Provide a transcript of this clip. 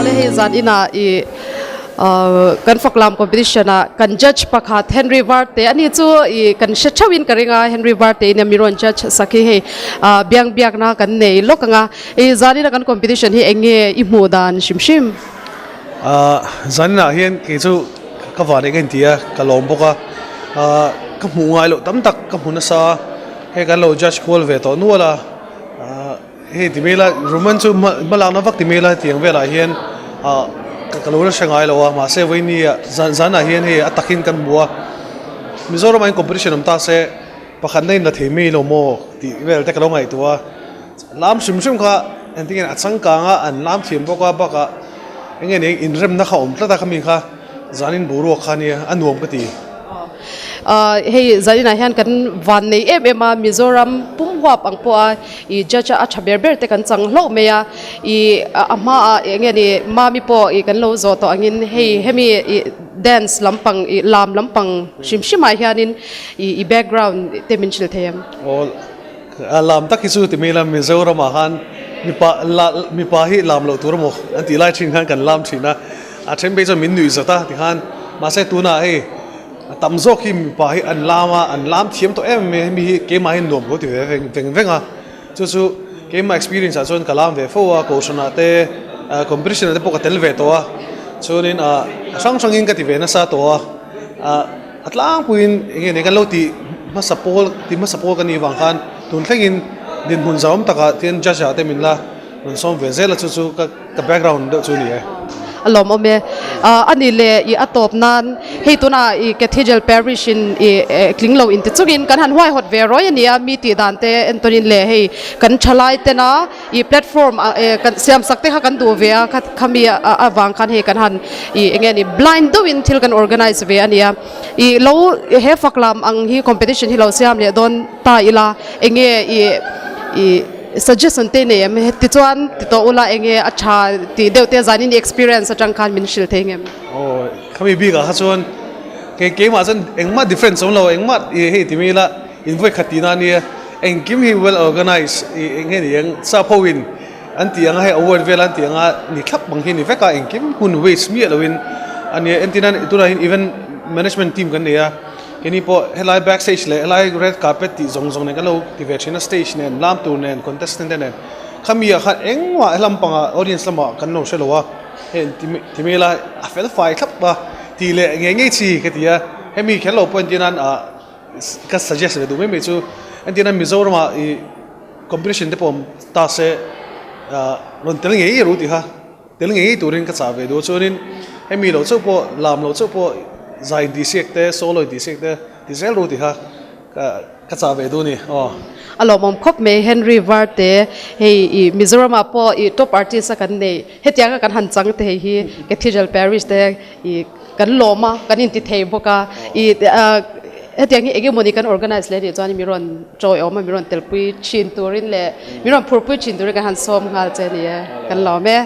Awle hei zan inah i kan faklam competition ah kan judge pakhat Henry Varte ani chu i kan hre theuh in ka ring a Henry Varte in a mi rawn judge sak hi hei biang biakna kan nei lawk ang a i zan ina kan competition hi eng nge i hmuh dan hrim hrim. Zan inah hian kei chu ka van eng eng ti a ka lawm bawk a ka hmuh ngai loh tam tak ka hmu nasa a hei kan lo judge kual ve tawh nual a. Hei ti mai ila Roman chu hma lakna vak ti mai ila hetiang velah hian ah ka lo la hre ngai lo a mahse vawiini ah zan zanah hian hei a takin kan hmu a Mizoram ah hian competition awm ta se pakhat na in la thei mai lo maw tih vel te ka lo ngaihtuah a lam hrim hrim kha engtin nge a changkang a an lam thiam bawk a bakah eng nge ni inremna kha a awm tlat a khami kha zanin boruak kha ania a nuam ka ti. Hei zaninah hian kan van nei em em a Mizoram pum huap ang pawh a i judge a tha ber ber te kan chang hlauh mai a i a hmaah eng nge ni mami pawh i kan lo zawh tawh angin hei hemi i dance lampang i lam lampang hrim hrimah hianin i i background te min hrilh thei em? Aw a lam tak hi chu ti mai ila Mizoramah khan mipa la mipa hi lam loh tur emaw an tih lai thin khan kan lam thin a a then phei chuan min nuih zat a tikhan mahse tunah hei A tam zawk hi mipa hi an lam a, an lam thiam tawh em em hi keimah hi nuam ka lo ti ve veng veng veng a, chu chu keimah experience ah chuan ka lam ve fo a, kohhran ah te competition ah te pawh ka tel ve tawh a, chuanin ah a hrang hrangin ka ti ve nasa tawh a, ah a tlangpuiin eng nge ni kan lo tih hmasa pawl ti hmasa pawl ka nih vang khan tun thlengin dinhmun zauhawm takah tian judge ah te min la rawn sawm ve zel a, chu chu ka. Ka background deuh chu ni e. A lawmawm e. A ni le i a tawp nan hei tunah i Cathedral Parish in i tling lo inti chungin kan han huaihawt ve rawi a nia mi tih dan te entawnin le hei kan thalai tena i platform kan siam sak te kha kan duh ve a khami avang khan hei kan han i eng nge ni blind deuhin thil kan organize ve a nia i lo he fak lam ang hi competition hi lo siam leh dawn ta ila eng nge i i Suggestion te nei em? Tichuan ti tawh ula enge a tha tih deuh te zanin i experience atang khan min hrilh thei ngem? Aw khami bikah kha chuan kei keimah chuan engmah difference awm lo engmah i hei ti mai ila in vawi khat tihna ania engkim hi well organize i eng nge ni ang sap ho in an tih anga hei award vel an tih anga ni thlap ang hi ni vek a engkim hun waste miah loin ania entirnan tunah hian event management team kan nei a. Keini pawh helai back stage leh helai red carpet tih zawng zawng nen kan lo ti ve thin a, stage nen, lam tur nen, contestant te nen khami ah khan engmah helam pangah audience lamah kan lo hre lo a, hei ti mai ila a fel fai thlap a tih leh ngei ngei chi ka ti a, hemi kher lo pawh entir nan ah ka suggest ve duh mai mai chu entir nan Mizoram ah ih competition te pawh awm ta se ah rawn tel ngei ngei ru tih kha. Tel ngei ngei turin ka chah ve duh a chuanin hemi loh chauh pawh lam loh chauh pawh zai intihsiak te solo intihsiak te ti zel ru tih kha ka chah ve duh a ni aw. A lawmawm khawp mai Henry Varte hei i Mizoram ah pawh i top artist a kan nei hetiang a kan han chang te hei hi Cathedral Parish te i kan lawm a kan inti thei bawk a i hetiang hi engemawni kan organize leh anih chuan mi rawn tawiawm a mi rawn telpui thin turin leh mi rawn phurpui thin turin kan han sawm nghal che a ni e kan lawm e.